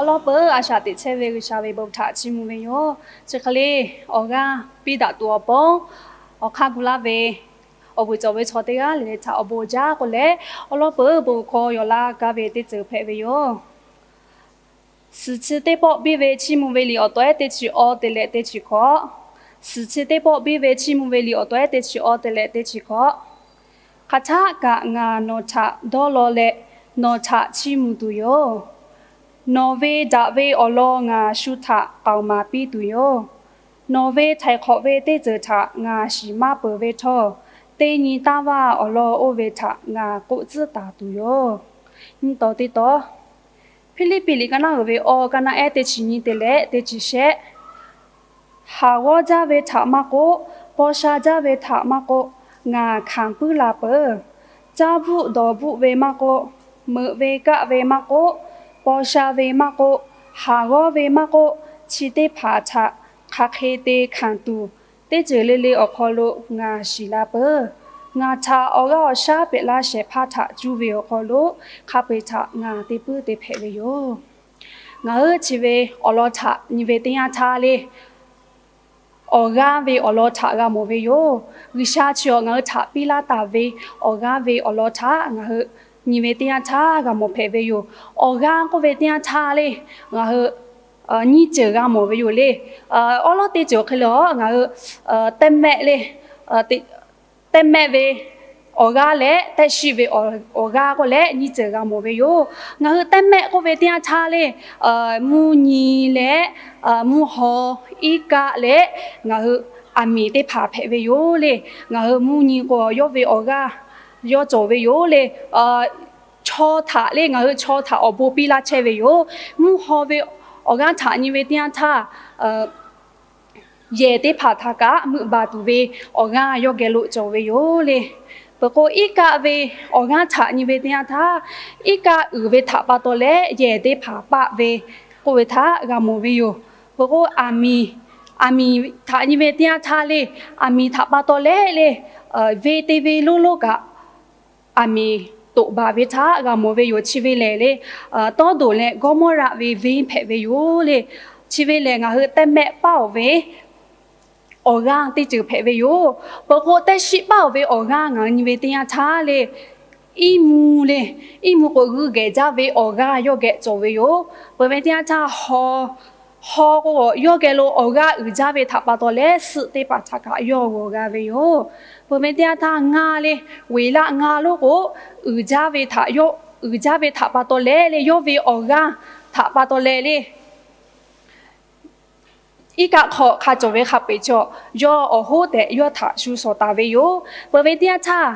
Awˬ lawn peuˬ a shaꞈ teꞈ chehˇ ve G'uiˬsha ve bon htaꞈ chiˇ mvuh ve yoˬ. Chi hk'e le awˬ g'aˇ piˇ daꞈ tuˬ awˬ pon awˬ hk'aˇ gu laˇ ve awˬ vuiˬ cawˬ ve chaw teˇ g'aˇ le le htaꞈ awˬ bon jaˇ k'oˆ leh, awˬ lawn peuˬ bon hkawˇ yaw laˇ gaˇ ve teˇ ceuˬ hpehꞈ ve yoˬ. Suhˍ chi teˇ pawˆ biˇ ve chiˇ mvuh ve liꞈ awˬ tawehˉ teˇ chi awˇ te leh teˇ chi hkawꞈ. Suhˍ chi teˇ pawˆ biˇ ve chiˇ mvuh ve liꞈ awˬ tawehˉ teˇ chi awˇ te leh teˇ chi hkawꞈ. Hk'aˬ htaˆ kaꞈ ngaˬ nawˬ htaꞈ dawˇ law leh nawˬ htaꞈ chiˇ mvuh tuˬ yoˬ. Nawˬ ve daꞈ ve awˬ lawn ngaˬ shu htaꞈ k'aoˍ maˍ piˇ tuˬ yoˬ. Nawˬ ve htaiˍ hk'awꞈ ve teˇ ceuˬ htaꞈ ngaˬ shiˍ maˇ peuˬ ve htawˇ, teˇ nyi taˇ vaˇ awˬ lawn oˇ ve htaꞈ ngaˬ k'oˆ tcuhˉ taˍ tuˬ yoˬ. Nyiˇ taw teˇ taw, Hpiˇliˇpiˆ liꞈ ka naˆ uiˍ ve awˇ, ka naˆ ehˉ teˇ chi nyi te leh teˇ chi shehˆ. Haˍ g'awˇ jaˇ ve htaꞈ maˇ k'oˆ, paw sha jaˇ ve htaꞈ maˇ k'oˆ, ngaˬ hkanˍ puiˉ la peuˬ. Caˇ bvuhˆ dawˬ bvuhˆ ve maˇ k'oˆ, meuꞈ ve kaˆ ve maˇ k'oˆ, paw sha ve maˇ k'oˆ, haˍ g'awˇ ve maˇ k'oˆ, chi teˇ hpaˍ htaꞈ hk'aˬ hk'e te hkanˍ tuˬ, teˇ ceuˬ le le awˬ hk'aw lo ngaˬ shiˍ la peuˬ. Ngaˬ htaꞈ awˬ g'aˇ awˬ shaˉ pehꞈ laˇ shehˍ hpaˇ htaꞈ cuˇ ve awˬ hk'aw lo hk'a peu-eˬ htaꞈ ngaˬ te puiˉ te hpehꞈ ve yoˬ. Ngaˬ hui chi ve awˬ lawn htaꞈ nyi ve teˇ yanˇ htaˇ le, awˬ g'aˇ ve awˬ lawn htaꞈ g'a mawˬ ve yoˬ. G'uiˬsha chi awˬ ngaˬ hui htaꞈ piˇ laˇ taˍ ve awˬ g'aˇ ve awˬ lawn htaꞈ ngaˬ hui nyi ve teˇ yanˇ htaˇ g'a mawˬ hpehꞈ ve yoˬ. Awˬ g'aˇ k'oˆ ve teˇ yanˇ htaˇ le, ngaˬ hui nyiˇ ceuˬ g'a mawˬ ve yoˬ le. Awˉ lawˉ teˇ ceuˬ hk'e le a ngaˬ hui tehˆ mehˆ le, tehˆ mehˆ ve awˬ g'aˇ leh tehˆ shiˆ ve awˬ g'aˇ k'oˆ leh nyiˇ ceuˬ g'a mawˬ ve yoˬ. Ngaˬ hui tehˆ mehˆ k'oˆ ve teˇ yanˇ htaˇ le, mvuhˇ nyi leh mvuhˇ haw, iˉ kaˆ leh ngaˬ hui aˬ miˍ teˇ hpaˍ hpehꞈ ve yoˬ le. Ngaˬ hui mvuhˇ nyi k'o yawˇ ve awˬ g'aˇ yawˇ cawˬ ve yoˬ le. Chaw htaꞈ le ngaˬ hui chaw htaꞈ awˬ bon piˇ laˇ chehˇ ve yoˬ. Mvuhˇ haw ve awˬ g'aˇ htaꞈ nyi ve teˇ yanˇ htaˇ, yehˬ teˇ hpaˍ htaꞈ kaꞈ meuˆ baˬ tuˬ ve awˬ g'aˇ yawˇ geh lo cawˬ ve yoˬ le. Peuˬ k'o, iˉ kaˆ ve awˬ g'aˇ htaꞈ nyi ve teˇ yanˇ htaˇ, iˉ kaˆ uiˍ ve htaꞈ pa taw leh yehˬ teˇ hpaˍ paˆ ve k'oˆ ve htaꞈ g'a mawˬ ve yoˬ. Peuˬ k'o, aˬ miˍ, aˬ miˍ htaꞈ nyi ve teˇ yanˇ htaˇ le, aˬ miˍ htaꞈ pa taw leh le, venˇ te ve lonˉ lonˉ kaꞈ aˬ miˍ toꞈ baˬ ve htaꞈ g'a mawˬ ve yoˬ. Chi ve lehˬ le, tawˇ doˍ leh Gawˇmawˇraˆ ve venˇ hpehꞈ ve yoˬ le. Chi ve lehˬ ngaˬ hui tehˆ mehˆ paˇ-oˬ ve awˬ g'aˇ teˇ ceuˬ hpehꞈ ve yoˬ. Peuˬ k'o, tehˆ shiˆ paˇ-oˬ ve awˬ g'aˇ ngaˬ hui nyi ve teˇ yanˇ htaˇ le, iˉ mvuhˇ le, iˉ mvuhˇ k'o g'uiˇ gehˬ jaˇ ve awˬ g'aˇ yawˇ geh cawˬ ve yoˬ. Peuˬ ve teˇ yanˇ htaˇ haw, haw k'o yawˇ geh lo awˬ g'aˇ uiˍ jaˇ ve htaꞈ pa taw leh suhˆ teˇ hpaˍ htaꞈ kaꞈ yawˇ g'awˬ g'a ve yoˬ. Peuˬ ve teˇ yanˇ htaˇ ngaˇ le, weˍ laˆ ngaˇ lonˉ k'o uiˍ jaˇ ve htaꞈ, uiˍ jaˇ ve htaꞈ pa taw leh le, yawˇ ve awˬ g'aˇ htaꞈ pa taw leh le, iˉ kaˆ hk'aw hk'a cawˬ ve hk'a peu-eˬ chaw yawˇ awˬ hoˉ tehꞈ yawˇ htaꞈ shu shawˍ taˍ ve yoˬ. Peuˬ ve teˇ yanˇ htaˇ,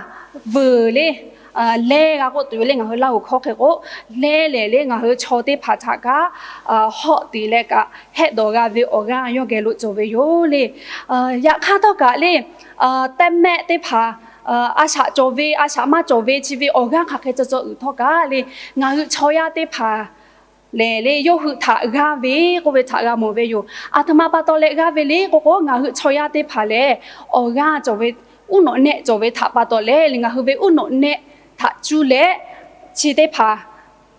veuˬ le, lehˇ g'a k'oˆ tuˬ yoˬ le. Ngaˬ hui Laˇ huˍ hkawˇ hk'e k'o, lehˇ lehˬ le ngaˬ hui chaw teˇ hpaˍ htaꞈ kaꞈ hawˆ tiˍ leh kaꞈ hehˆ dawˬ g'a ve awˬ g'aˇ yawˇ geh lo cawˬ ve yoˬ le. Yaꞈ hk'aˇ htawˇ kaꞈ le, tehˆ mehˆ teˇ hpaˍ a shaꞈ cawˬ ve a shaꞈ maˇ cawˬ ve chi ve awˬ g'aˇ hk'aˬ hk'e caw caw uiˍ htawˇ kaꞈ le, ngaˬ hui chaw yaˇ teˇ hpaˍ lehˬ le yawˇ hui htaꞈ g'aˇ ve k'oˆ ve htaꞈ g'a mawˬ ve yoˬ. Aˬ htoꞈ ma pa taw leh g'aˇ ve le k'o k'o, ngaˬ hui chaw yaˇ teˇ hpaˍ lehˬ awˬ g'aˇ cawˬ ve, uˉ nawꞈ nehˆ cawˬ ve htaꞈ pa taw leh le, ngaˬ hui ve uˉ nawꞈ nehˆ htaꞈ cuˇ leh chi teˇ hpaˍ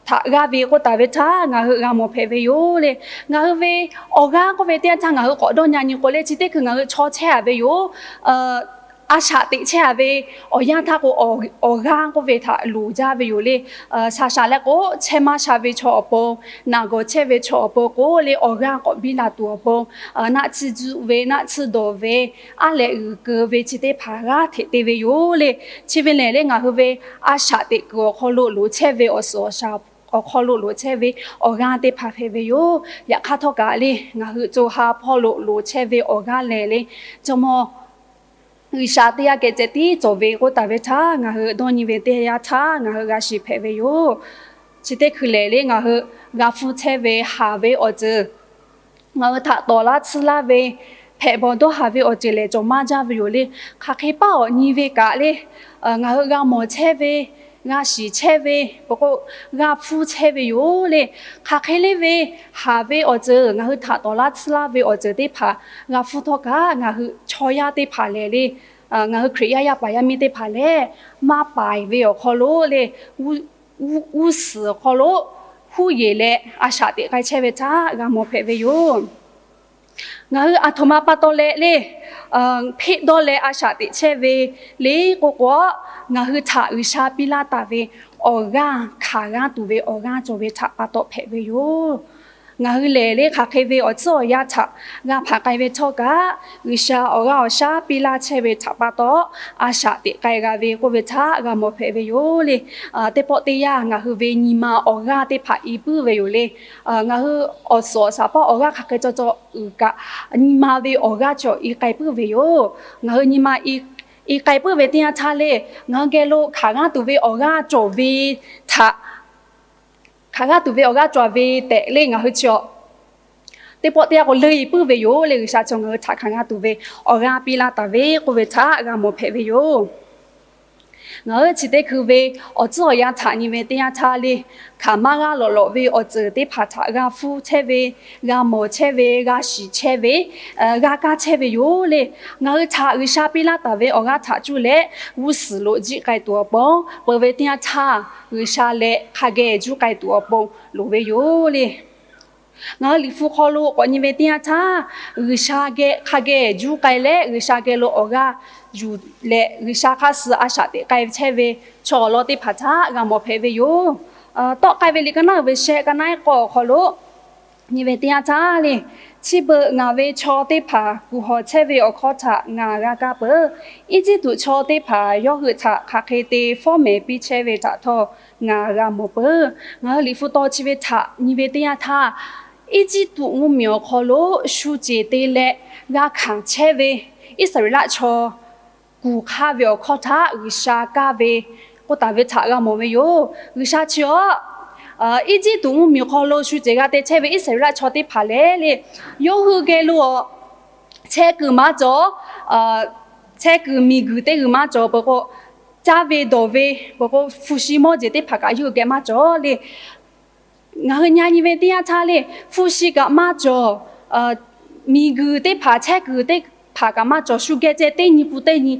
htaꞈ g'aˇ ve k'oˆ taˍ ve htaꞈ ngaˬ hui g'a mawˬ hpehꞈ ve yoˬ le. Ngaˬ hui ve awˬ g'aˇ k'oˆ ve teˇ yanˇ htaˇ ngaˬ hui k'awꞈ dawˇ nyi nyi k'o le, chi teˇ hkui ngaˬ hui chaw chehˇ-a ve yoˬ. A shaꞈ teꞈ chehˇ-a ve awˬ yanˇ htaˇ k'o, awˬ g'aˇ k'oˆ ve htaꞈ loˍ jaˇ ve yoˬ le. Shaˍ shaˍ leh k'o, chehˇ maˇ sha ve chaw awˬ pon, naˬ gawˬ chehˇ ve chaw awˬ pon k'o le, awˬ g'aˇ k'awꞈ biˇ la tuˬ awˬ pon, naˆ tsuhˇ juˆ ve, naˆ tsuhˇ dawˬ ve, aˉ lehꞈ g'uiˬ keu ve chi teˇ hpaˍ g'aˇ hteꞈ te ve yoˬ le. Chi ve lehˬ le ngaˬ hui ve a shaꞈ teꞈ kuiˬ awˬ hk'aw lo loˍ chehˇ ve awˬ suhˍ awˬ shaˍ awˬ hk'aw lo loˍ chehˇ ve awˬ g'aˇ teˇ hpaˍ hpehꞈ ve yoˬ. Yaꞈ hk'aˇ htawˇ kaꞈ le, ngaˬ hui co ha hpawˇ lo loˍ chehˇ ve awˬ g'aˇ lehˬ le, Jawˇmawˇ G'uiˬsha teˇ g'aˇ geh ceh tiˉ cawˬ ve k'oˆ taˍ ve htaꞈ ngaˬ hui dawˇ nyi ve teˇ yanˇ htaˇ ngaˬ hui g'a shiˍ hpehꞈ ve yoˬ. Chi teˇ hkui lehˬ le ngaˬ hui g'a hpfuhˇ chehˇ ve haˍ ve awˬ ceuˬ, ngaˬ hui htaꞈ tawˍ laˇ tsuhˇ laˇ ve, hpehꞈ bawˬ dawˇ haˍ ve awˬ ceuˬ lehˬ cawˬ maˇ jaˇ ve yoˬ le. Hk'aˬ hk'e paˇ awˬ nyi ve kaꞈ le, ngaˬ hui g'a mawˬ chehˇ ve, g'a shiˍ chehˇ ve, peuˬ k'o g'a hpfuhˇ chehˇ ve yoˬ le. Hk'aˬ hk'e le ve haˍ ve awˬ ceuˬ, ngaˬ hui htaꞈ tawˍ laˇ tsuhˇ laˇ ve awˬ ceuˬ teˇ hpaˍ g'a hpfuhˇ htawˇ kaꞈ, ngaˬ hui chaw yaˇ teˇ hpaˍ lehˬ le, ngaˬ hui Hkriꞈ yaˇ yaˇ paˍ yaˇ miˇ teˇ hpaˍ lehˬ, maˇ paiˍ ve awˬ hk'aw lo le, g'uˇ suhˍ awˬ hk'aw lo, hpuˇ yeˬ leh a shaꞈ teꞈ k'ai chehˇ ve htaꞈ g'a mawˬ hpehꞈ ve yoˬ. Ngaˬ hui aˬ htoꞈ ma pa taw leh le, hpeˆ dawˇ leh a shaꞈ teꞈ chehˇ ve le k'oˆ k'o, ngaˬ hui htaꞈ G'uiˬsha piˇ laˇ taˍ ve awˬ g'aˇ hkanˍ g'aˇ tuˬ ve awˬ g'aˇ cawˬ ve htaꞈ pa taw hpehꞈ ve yoˬ. Ngaˬ hui lehˬ le hk'aˬ hk'e ve awˬ tcuhˉ awˬ yanˇ htaꞈ g'a hpanˍ k'ai ve htawˇ kaꞈ, G'uiˬsha awˬ g'aˇ awˬ shaˉ piˇ laˇ chehˇ ve htaꞈ pa taw, a shaꞈ teꞈ k'ai g'a ve k'oˆ ve htaꞈ g'a mawˬ hpehꞈ ve yoˬ le. Teˇ pawˆ teˇ yanˇ ngaˬ hui ve nyi ma awˬ g'aˇ teˇ hpaˍ i puiˉ ve yoˬ le. Ngaˬ hui awˬ suhˍ awˬ shaˍ pawˆ awˬ g'aˇ hk'aˬ hk'e cawˬ cawˬ uiˍ kaꞈ, nyi ma ve awˬ g'aˇ cawˬ i k'ai puiˉ ve yoˬ. Ngaˬ hui nyi ma i k'ai puiˉ ve teˇ yanˇ htaˇ le, ngaˬ hui geh lo hkanˍ g'aˇ tuˬ ve awˬ g'aˇ cawˬ ve htaꞈ hkanˍ g'aˇ tuˬ ve awˬ g'aˇ cawˬ ve tehꞈ le ngaˬ hui chi a teˇ pawˆ teˇ yanˇ k'o leuˆ i puiˉ ve yoˬ le. G'uiˬsha chi ngaˬ hui htaꞈ hkanˍ g'aˇ tuˬ ve awˬ g'aˇ piˇ laˇ taˍ ve k'oˆ ve htaꞈ g'a mawˬ hpehꞈ ve yoˬ. Ngaˬ hui chi teˇ hkui ve awˬ tcuhˉ awˬ yanˇ htaꞈ nyi ve teˇ yanˇ htaˇ le, hkanˍ maˇ g'aˇ lawꞈ lawꞈ ve awˬ ceuˬ teˇ hpaˍ htaꞈ g'a hpuˇ chehˇ ve, g'a mawˬ chehˇ ve, g'a shiˍ chehˇ ve, g'a kaˇ chehˇ ve yoˬ le. Ngaˬ hui htaꞈ G'uiˬsha piˇ laˇ taˍ ve awˬ g'aˇ htaꞈ cuˇ leh g'uˇ suhˍ lo jiˆ k'ai tuˬ awˬ pon, peuˬ ve teˇ yanˇ htaˇ G'uiˬsha leh hk'a geh juˇ k'ai tuˬ awˬ pon loˍ ve yoˬ le. Ngaˬ hui Liꞈ hpu hk'aw lo k'awꞈ nyi ve teˇ yanˇ htaˇ, G'uiˬsha geh hk'a geh juˇ k'ai leh G'uiˬsha geh lo awˬ g'aˇ yuˬ leh G'uiˬsha hk'aˇ suh a shaꞈ teꞈ k'ai chehˇ ve chaw awˬ lawn teˇ hpaˍ htaꞈ g'a mawˬ hpehꞈ ve yoˬ. Tawˆ k'ai ve liꞈ ka naˉ uiˍ ve shehˆ ka naˉ ehˉ k'awˇ awˬ hk'aw lo nyi ve teˇ yanˇ htaˇ le, chi beuꞈ ngaˬ ve chaw teˇ hpaˍ kuˬ hawˬ chehˇ ve awˬ hkawˇ htaꞈ ngaˬ g'a kaˇ peuˬ. Eˇjiˇtuꞈ chaw teˇ hpaˍ yawˇ hui htaꞈ hk'aˬ hk'e te fawˉ mehˍ piˇ chehˇ ve htaꞈ htawˇ ngaˬ g'a mawˬ peuˬ. Ngaˬ hui Liꞈ hpu taw chi ve htaꞈ nyi ve teˇ yanˇ htaˇ, Eˇjiˇtuꞈ mvuhˇmiˬ awˬ hk'aw lo shu ceˬ te leh g'a hkanˍ chehˇ ve Iˉsaˍreˍlaˆ chaw kuˬ hk'aˇ ve awˬ hkawˇ htaꞈ G'uiˬsha kaˇ ve k'oˆ taˍ ve htaꞈ g'a mawˬ ve yoˬ. G'uiˬsha chi a Eˇjiˇtuꞈ mvuhˇmiˬ awˬ hk'aw lo shu ceˬ g'a te chehˇ ve Iˉsaˍreˍlaˆ chaw teˇ hpaˍ lehˬ le, yawˇ hui geh lo a chehˇ kuiˬ maˇ cawˬ, chehˇ kuiˬ miˬguiˬ teˇ g'uiˬ maˇ cawˬ peuˬ k'o, caˇ ve dawˬ ve peuˬ k'o, hpu shi mawˇ jeˬ teˇ hpaˍ kaꞈ yawˇ hui geh maˇ cawˬ le. Ngaˬ hui nyi nyi ve teˇ yanˇ htaˇ le, hpu shi kaꞈ maˇ cawˬ, miˬguiˬ teˇ hpaˍ chehˇ kuiˬ teˇ hpaˍ kaꞈ maˇ cawˬ, shu geh ceh teˇ nyi pun teˇ nyi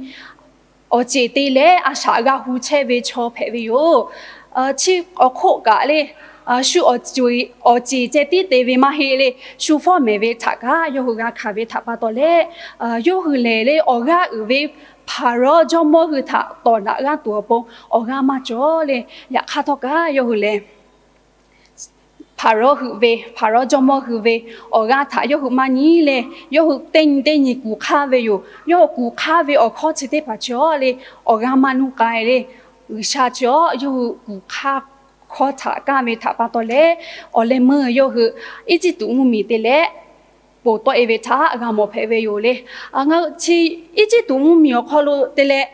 awˬ ceˬ te leh a shaꞈ g'a hu chehˇ ve chaw hpehꞈ ve yoˬ. Chi awˬ hk'oˆ kaꞈ le, shu awˬ ceˬ ceh tiˉ te ve maˇ heˆ le, shu fawˉ mehˍ ve htaꞈ kaꞈ yawˇ hui g'a hkanˍ ve htaꞈ pa taw leh, yawˇ hui lehˬ le awˬ g'aˇ uiˍ ve Hpaˍrawˇ jawˇmawˇ hui htaꞈ tawˍ naꞈ g'aˇ tuˬ awˬ pon awˬ g'aˇ maˇ cawˬ le. Yaꞈ hk'aˇ htawˇ kaꞈ yawˇ hui lehˬ Hpaˍrawˇ hui ve, Hpaˍrawˇ jawˇmawˇ hui ve awˬ g'aˇ htaꞈ yawˇ hui maˇ nyi leh, yawˇ hui teˇ nyi teˇ nyi kuˬ hk'aˇ ve yoˬ. Yawˇ hui kuˬ hk'aˇ ve awˬ hkawˇ chi teˇ hpaˍ chi a le, awˬ g'aˇ maˇ nuˇ k'ai le. G'uiˬsha chi a yawˇ hui kuˬ hk'aˇ hkawˇ htaꞈ kaˇ ve htaꞈ pa taw leh, awˬ leh meuˇ yawˇ hui Eˇjiˇtuꞈ mvuhˇmiˬ te leh ponˬ tawˆ e ve htaꞈ g'a mawˬ hpehꞈ ve yoˬ le. Ngaˬ hui chi Eˇjiˇtuꞈ mvuhˇmiˬ awˬ hk'aw lo te leh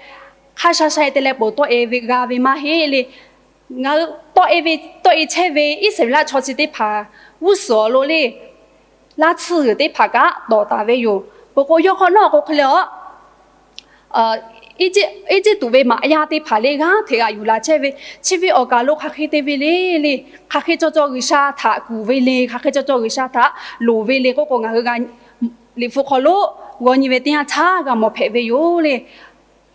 hk'a sha sha e te leh ponˬ tawˆ e ve g'a ve maˇ heˆ le. Ngaˬ hui tawˆ e ve, tawˆ e chehˇ ve Iˉsaˍreˍlaˆ chaw chi teˇ hpaˍ g'uˇ suhˍ awˬ lo le, laˇ tsuhˇ g'uiˬ teˇ hpaˍ kaꞈ tawˍ taˍ ve yoˬ. Peuˬ k'o yawˇ hk'awꞈ nawˉ k'o hk'e le a Eˇjiˇtuꞈ ve maꞈ yaˇ teˇ hpaˍ le g'aˇ hteꞈ g'aꞈ yuˬ la chehˇ ve, chi ve awˬ kaˬ lo hk'aˬ hk'e te ve le le, hk'aˬ hk'e cawˬ cawˬ G'uiˬsha htaꞈ kuˬ ve le, hk'aˬ hk'e cawˬ cawˬ G'uiˬsha htaꞈ loˍ ve le k'oˆ k'o, ngaˬ hui Liꞈ hpu hk'aw lo g'aw nyi ve teˇ yanˇ htaˇ g'a mawˬ hpehꞈ ve yoˬ le.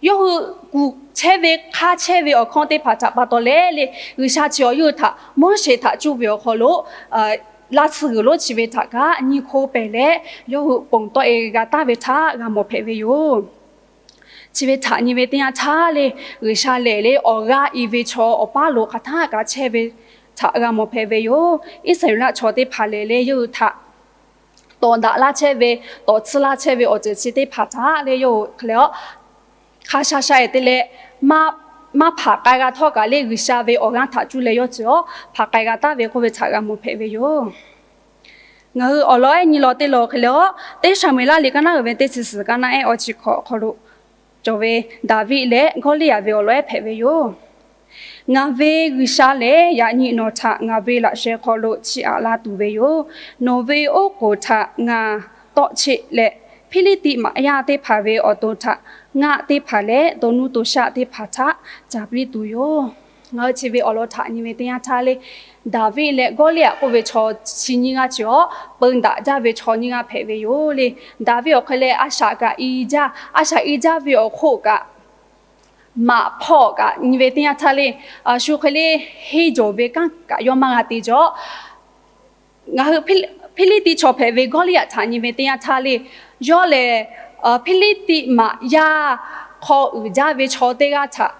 Yawˇ hui kuˬ chehˇ ve hk'aˇ chehˇ ve awˬ hkawˇ teˇ hpaˍ htaꞈ pa taw leh le, G'uiˬsha chi awˬ yawˇ hui htaꞈ Moˉseˍ htaꞈ cuˇ ve awˬ hk'aw lo laˇ tsuhˇ g'uiˬ lonˉ chi ve htaꞈ kaꞈ nyi hk'oˆ pehˬ leh, yawˇ hui ponˬ tawˆ e g'a taˍ ve htaꞈ g'a mawˬ hpehꞈ ve yoˬ. Chi ve htaꞈ nyi ve teˇ yanˇ htaˇ le, G'uiˬsha lehˬ le awˬ g'aˇ i ve chaw awˬ paˉ lo hk'aˬ htaˇ kaꞈ chehˇ ve htaꞈ g'a mawˬ hpehꞈ ve yoˬ. Iˉsaˍreˍlaˆ chaw teˇ hpaˍ lehˬ le yawˇ hui htaꞈ tawˍ daꞈ laˇ chehˇ ve, tawˍ tsuhˇ laˇ chehˇ ve awˬ ceuˬ chi teˇ hpaˍ htaꞈ le yawˇ hui hk'e le a hk'a sha sha e te leh maˇ hpanˍ k'ai g'a htawˇ kaꞈ le, G'uiˬsha ve awˬ g'aˇ htaꞈ cuˇ leh yawˇ ceuˬ a hpanˍ k'ai g'a taˍ ve k'oˆ ve htaꞈ g'a mawˬ hpehꞈ ve yoˬ. Ngaˬ hui awˬ lawn ehˉ nyi law teˇ law hk'e le a, teˇ Saˍmo-eˍlaˆ liꞈ ka naˉ uiˍ ve teˇ chi suhˍ ka naˉ ehˉ awˬ chi hkawꞈ awˬ hk'aw lo cawˬ ve Daˍviˆ leh Gawˇliˇyaꞈ ve awˬ lawn ehˉ hpehꞈ ve yoˬ. Ngaˬ ve G'uiˬsha lehˬ, yaꞈ nyi nawˬ htaꞈ ngaˬ ve laꞈ sheh hk'aw lo chiˇ aꞈ laˇ tuˬ ve yoˬ. Nawˬ ve oˉ k'oˍ htaꞈ ngaˬ tawˆ cheˆ leh, Hpiˇliˇtiˆ maꞈ yaˇ teˇ hpaˍ ve awˬ to htaꞈ ngaˆ teˇ hpaˍ leh dawˇ nuˇ to shaˆ teˇ hpaˍ htaꞈ ca piˇ tuˬ yoˬ. Ngaˬ hui chi ve awˬ lawn htaꞈ nyi ve teˇ yanˇ htaˇ le, Daˍviˆ leh Gawˇliˇyaꞈ k'oˆ ve chaw chi nyiˇ g'aˇ chi a peun daꞈ jaˇ ve chaw nyiˇ g'aˇ hpehꞈ ve yoˬ le. Daˍviˆ awˬ hk'e leh a shaꞈ kaꞈ i jaˇ, a shaꞈ i jaˇ ve awˬ hk'oˆ kaꞈ maꞈ hpawˇ kaꞈ nyi ve teˇ yanˇ htaˇ le, shu hk'e le henˇ jawˬ ve kanˉ kaꞈ yawˇ maˇ g'a te jaw. Ngaˬ hui Hpiˇliˇtiˆ chaw hpehꞈ ve Gawˇliˇyaꞈ htaꞈ nyi ve teˇ yanˇ htaˇ le, yawˇ lehˬ Hpiˇliˇtiˆ maꞈ yaˇ hk'aw uiˍ jaˇ ve chaw teˇ g'aˇ htaꞈ,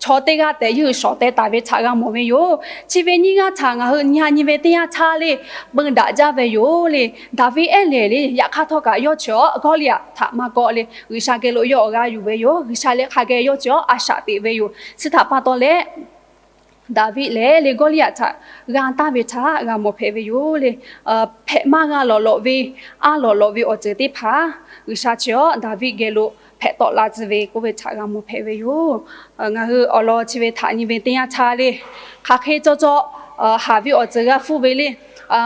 chaw teˇ g'aˇ tehꞈ yawˇ hui shawˍ teh taˍ ve htaꞈ g'a mawˬ ve yoˬ. Chi ve nyiˇ g'aˇ htaꞈ ngaˬ hui nyi nyi ve teˇ yanˇ htaˇ le, peu daꞈ jaˇ ve yoˬ le. Daˍviˆ ehˉ lehˬ le, yaꞈ hk'aˇ htawˇ kaꞈ yawˇ chi awˬ Gawˇliˇyaꞈ htaꞈ maˇ kawˆ le, G'uiˬsha geh lo yawˇ awˬ g'aˇ yuˬ ve yoˬ. G'uiˬsha leh hk'a geh yawˇ chi awˬ a shaꞈ teꞈ ve yoˬ. Chi htaꞈ pa taw leh, Daˍviˆ lehˬ le Gawˇliˇyaꞈ htaꞈ g'a taˍ ve htaꞈ g'a mawˬ hpehꞈ ve yoˬ le. Hpehꞈ maˇ g'a lawˬ lawꞈ ve, a lawˬ lawꞈ ve awˬ ceuˬ teˇ hpaˍ G'uiˬsha chi awˬ Daˍviˆ geh lo hpehꞈ tawˆ la tcuh ve k'oˆ ve htaꞈ g'a mawˬ hpehꞈ ve yoˬ. Ngaˬ hui awˬ lawn chi ve htaꞈ nyi ve teˇ yanˇ htaˇ le, hk'aˬ hk'e caw caw haˍ ve awˬ ceuˬ g'a hpuˇ ve le,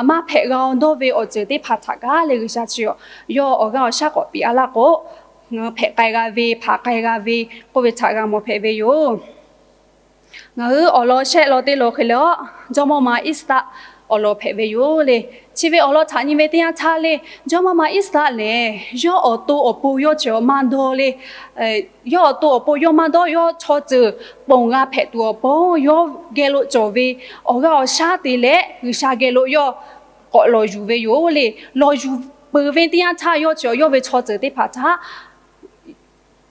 maˇ hpehꞈ g'a-o dawˇ ve awˬ ceuˬ teˇ hpaˍ htaꞈ kaꞈ le G'uiˬsha chi awˬ yawˇ awˬ g'aˇ awˬ shaˉ k'awꞈ piˇ a laˇ k'o, hpehꞈ k'ai g'a ve, hpanˍ k'ai g'a ve k'oˆ ve htaꞈ g'a mawˬ hpehꞈ ve yoˬ. Ngaˬ hui awˬ lawn shehˆ lawn teˇ lawn hk'e le a, jawˇmawˇ ma Iˉsaˍtaˆ awˬ lawn hpehꞈ ve yoˬ le. Chi ve awˬ lawn htaꞈ nyi ve teˇ yanˇ htaˇ le, jawˇmawˇ ma Iˉsaˍtaˆ lehˬ yawˇ awˬ to awˬ pon yawˇ cawˬ maˇ dawˇ le. Yawˇ awˬ to awˬ pon yawˇ maˇ dawˇ, yawˇ chaw ceuˬ ponˬ g'a hpehꞈ tuˬ awˬ pon yawˇ geh lo cawˬ ve awˬ g'aˇ awˬ shaˉ te leh G'uiˬsha geh lo yawˇ k'awꞈ lawˬ yuˬ ve yoˬ le. Lawˬ yuˬ peuˬ ve teˇ yanˇ htaˇ yawˇ chi awˬ yawˇ ve chaw ceuˬ teˇ hpaˍ htaꞈ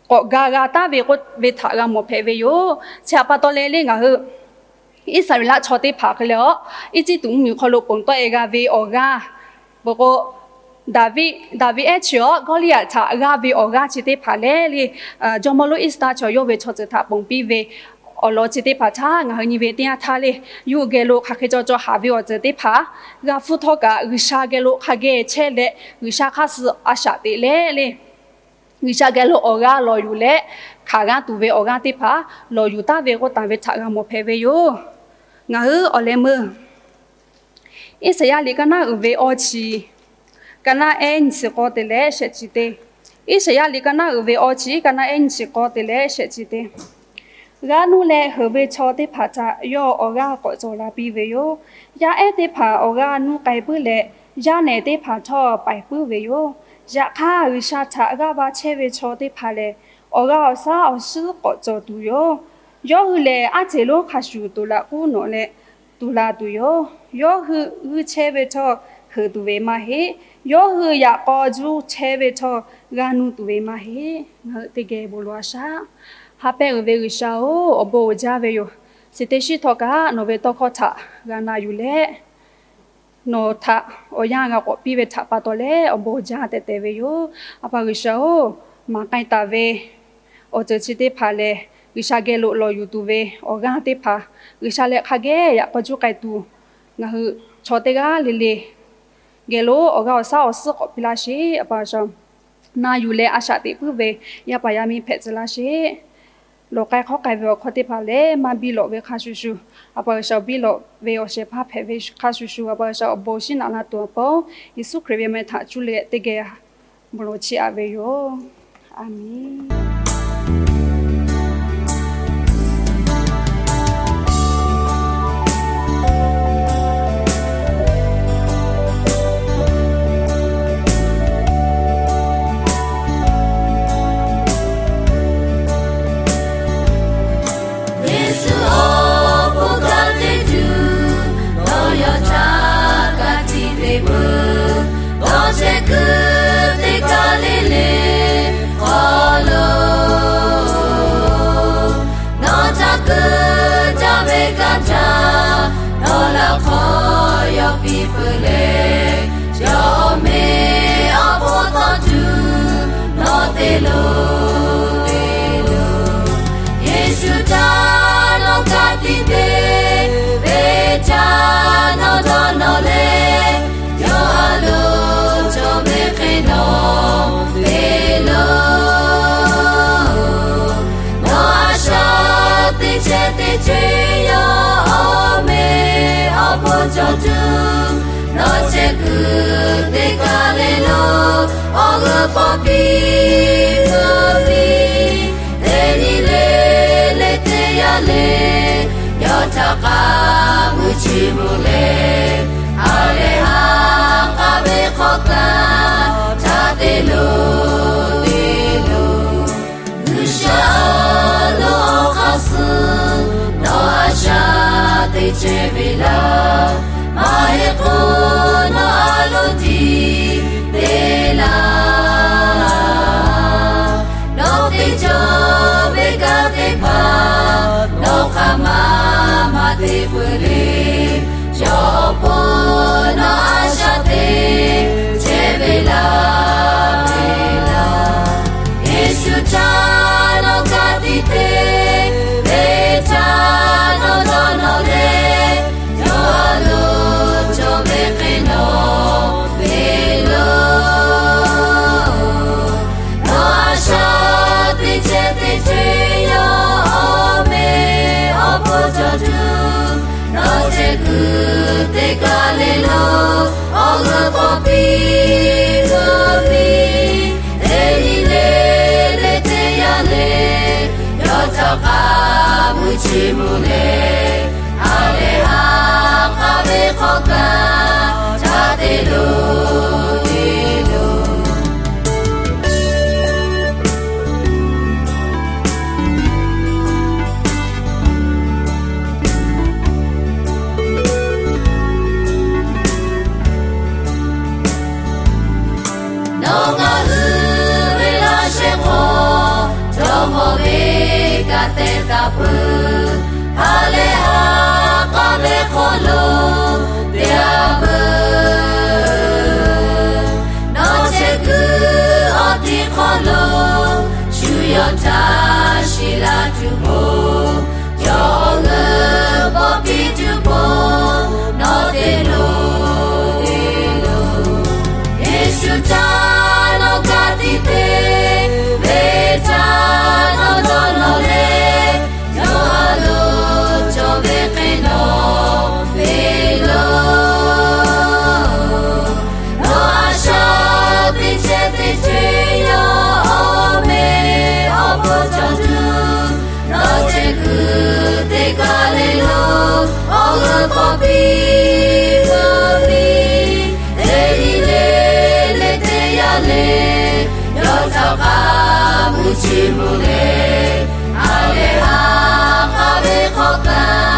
k'awꞈ ga g'a taˍ ve k'oˆ ve htaꞈ g'a mawˬ hpehꞈ ve yoˬ. Chi htaꞈ pa taw leh le ngaˬ hui Iˉsaˍreˍlaˆ chaw teˇ hpaˍ hk'e le a, Eˇjiˇtuꞈ mvuhˇmiˬ hk'aw lo ponˬ tawˆ e g'a ve awˬ g'aˇ, peuˬ k'o, Daˍviˆ, Daˍviˆ ehˉ chi awˬ Gawˇliˇyaꞈ htaꞈ g'aˇ ve awˬ g'aˇ chi teˇ hpaˍ leh le, jawˇmawˇ lonˉ Iˉsaˍtaˆ chi awˬ yawˇ ve chaw ceuˬ htaꞈ ponˬ piˇ ve awˬ lawn chi teˇ hpaˍ htaꞈ ngaˬ hui nyi ve teˇ yanˇ htaˇ le, yawˇ hui geh lo hk'aˬ hk'e caw caw haˍ ve awˬ ceuˬ teˇ hpaˍ g'a hpuˇ htawˇ kaꞈ G'uiˬsha geh lo hk'a geh chehˇ leh G'uiˬsha hk'aˇ suh a shaꞈ teꞈ leh le, G'uiˬsha geh lo awˬ g'aˇ lawˬ yuˬ leh hkanˍ g'aˇ tuˬ ve awˬ g'aˇ teˇ hpaˍ lawˬ yuˬ taˍ ve k'oˆ taˍ ve htaꞈ g'a mawˬ hpehꞈ ve yoˬ. Ngaˬ hui awˬ leh meuˇ Iˉsaˍyaˆ liꞈ kaˇ naˉ uiˍ ve awˇ chi, kaˇ naˉ ehˉ nyiˇ chi k'awˇ te leh shehˆ chi teˇ. Iˉsaˍyaˆ liꞈ kaˇ naˉ uiˍ ve awˇ chi, kaˇ naˉ ehˉ nyiˇ chi k'awˇ te leh shehˆ chi teˇ. G'aˇ nuˇ leh heuˬ ve chaw teˇ hpaˍ htaꞈ yawˇ awˬ g'aˇ k'awꞈ cawˬ la piˇ ve yoˬ. Yaˇ ehˉ teˇ hpaˍ awˬ g'aˇ nuˇ k'ai puiˉ leh, yaˇ nehˬ teˇ hpaˍ htawˇ paiˍ puiˉ ve yoˬ. Yaꞈ hk'aˇ, G'uiˬsha htaꞈ g'aˇ va chehˇ ve chaw teˇ hpaˍ lehˬ, awˬ g'aˇ awˬ shaˉ awˬ suhˉ k'awꞈ cawˬ tuˬ yoˬ. Yawˇ hui lehˬ, aˉ ceˬ lonˉ hk'a shuˍ tuˬ laꞈ k'uˉ nawꞈ leh tuˬ la tuˬ yoˬ. Yawˇ hui g'uiˇ chehˇ ve htawˇ heuˬ tuˬ ve maˇ heˆ. Yawˇ hui yaꞈ k'aw juˇ chehˇ ve htawˇ g'aˇ nuˇ tuˬ ve maˇ heˆ. Ngaˬ hui teˇ geh bon lawˬ a shaꞈ. Ha pehˇ uiˍ ve G'uiˬsha-oˬ, awˬ bon uiˍ jaˇ ve yoˬ. Chi teˇ shiˉ htawˇ kaꞈ nawˬ ve tawˇ hkawˇ htaꞈ g'a na yuˬ leh, nawˬ htaꞈ awˬ yanˇ g'a k'awꞈ piˇ ve htaꞈ pa taw leh awˬ bon uiˍ jaˇ tehꞈ te ve yoˬ. A pa G'uiˬsha-oˬ, maˍ k'ai taˍ ve awˬ ceuˬ chi teˇ hpaˍ lehˬ, G'uiˬsha geh lo lawˬ yuˬ tuˬ ve awˬ g'aˇ teˇ hpaˍ, G'uiˬsha leh hk'a geh yaꞈ k'aw juˇ k'ai tuˬ, ngaˬ hui chaw teˇ g'aˇ le le geh lo awˬ g'aˇ awˬ shaˉ awˬ suhˉ k'awꞈ piˇ laˇ sheˍ. A pa G'uiˬsha, na yuˬ leh a shaꞈ teꞈ puiˉ ve yaˇ paˍ yaˇ miˇ hpehꞈ tcuh laˇ sheˍ. Lawˬ k'ai hk'awˇ k'ai ve awˬ hkawˇ teˇ hpaˍ lehˬ, maˇ biˇ lawꞈ ve hk'a shuˍ shuˍ, a pa G'uiˬsha biˇ lawꞈ ve awˬ shehˍ hpaˇ hpehꞈ ve hk'a shuˍ shuˍ, a pa G'uiˬsha awˬ bon shinˉ naꞈ la tuˬ awˬ pon, Yeˍsuˆ Hkriꞈ ve meh htaꞈ cuˇ leh teˇ geh bon lawˬ chiˇ aꞈ ve yoˬ. Aˍmenˍ. Yeˍsuˆ awˬ bon kanˉ te tuˬ, nawˬ yaˇ htaꞈ ka tiꞈ te peuˬ. Nawˬ chehˇ kuiˬ teˇ kaˇ le le hk'aw lo, nawˬ htaꞈ kuiˬ caˇ ve kaˇ htaꞈ nawˬ laꞈ hk'aw yaw piˇ peuˬ leh, yawˇ awˬ meh awˬ bon tawˇ tuˬ nawˬ te loˬ, te loˬ. Yeˍsuˆ htaꞈ nawˬ ka tiꞈ te ve htaꞈ nawˬ dawˇ nawˬ leh, yawˇ a loˍ cawˬ ve hk'e nawˬ te loˬ. Nawˬ a shaꞈ teꞈ chehˇ teˇ ceuˬ yawˇ awˬ meh awˬ bon cawˬ tuˬ, nawˬ chehˇ kuiˬ teˇ kaˇ le lo awˬ g'euˆ pawˆ piˇ peuˬ piˇ, teˇ nyi le le teˇ yanˇ le, yawˇ htaꞈ k'aˉ mui chi mvuh leh, a lehˬ ha k'aˉ ve hk'aw kaꞈ htaꞈ te loˬ, te loˬ. G'uiˬsha chehˇ ve laˇ. Maˇ heˆ k'o nawˬ a loˍ tiˉ te laˇ. Nawˬ te cawˬ ve kanˇ teˇ hpaˍ nawˬ hk'aˬ ma maˇ te peuˬ le. Yawˇ awˬ pon nawˬ a shaꞈ teꞈ chehˇ ve laˇ. Yeˍsuˆ htaꞈ nawˬ ka tiꞈ te ve htaꞈ nawˬ dawˇ nawˬ leh, yawˇ a loˍ cawˬ ve hk'e nawˬ te loˬ. Nawˬ a shaꞈ teꞈ chehˇ teꞈ chehˇ yawˇ awˬ meh awˬ hpon cawˬ tuˬ, nawˬ chehˇ kuiˬ teˇ kaˬ le lo awˬ g'euˆ k'awꞈ piˇ g'awˇ piˇ. Teˇ nyi le le teˇ yanˇ le, yawˇ cawˬ k'aˍ mui chi mvuh leh, ha lehˬ ha k'a ve hk'aw kaꞈ ca te loˬ te loˬ. Nawˬ ngaˬ hui ve laˇ shehˍ hk'aw, jawˇmawˇ ve kanˇ te taˍ peuˬ. Ha lehˬ ha k'a ve hk'aw lo te a veuˬ. Nawˬ chehˇ kuiˬ awˬ tiˉ hk'aw lo shu yawˇ htaꞈ shiˍ laˇ tuˬ k'o, yawˇ awˬ g'euˆ bawˆ piˇ tuˬ k'o, nawˬ te loˬ te loˬ. Yeˍsuˆ htaꞈ nawˬ ka tiꞈ te ve htaꞈ nawˬ dawˇ nawˬ leh, yawˇ a loˍ cawˬ ve hk'e nawˬ te loˬ. Nawˬ a shaꞈ teꞈ chehˇ teꞈ chehˇ yawˇ awˬ meh awˬ hpon cawˬ tuˬ, nawˬ chehˇ kuiˬ teˇ kaˬ le lo awˬ g'euˆ k'awꞈ piˇ g'awˇ piˇ. Teˇ nyi le le teˇ yanˇ le, yawˇ cawˬ k'aˍ mui chi mvuh leh, ha lehˬ ha k'a ve hk'aw kaꞈ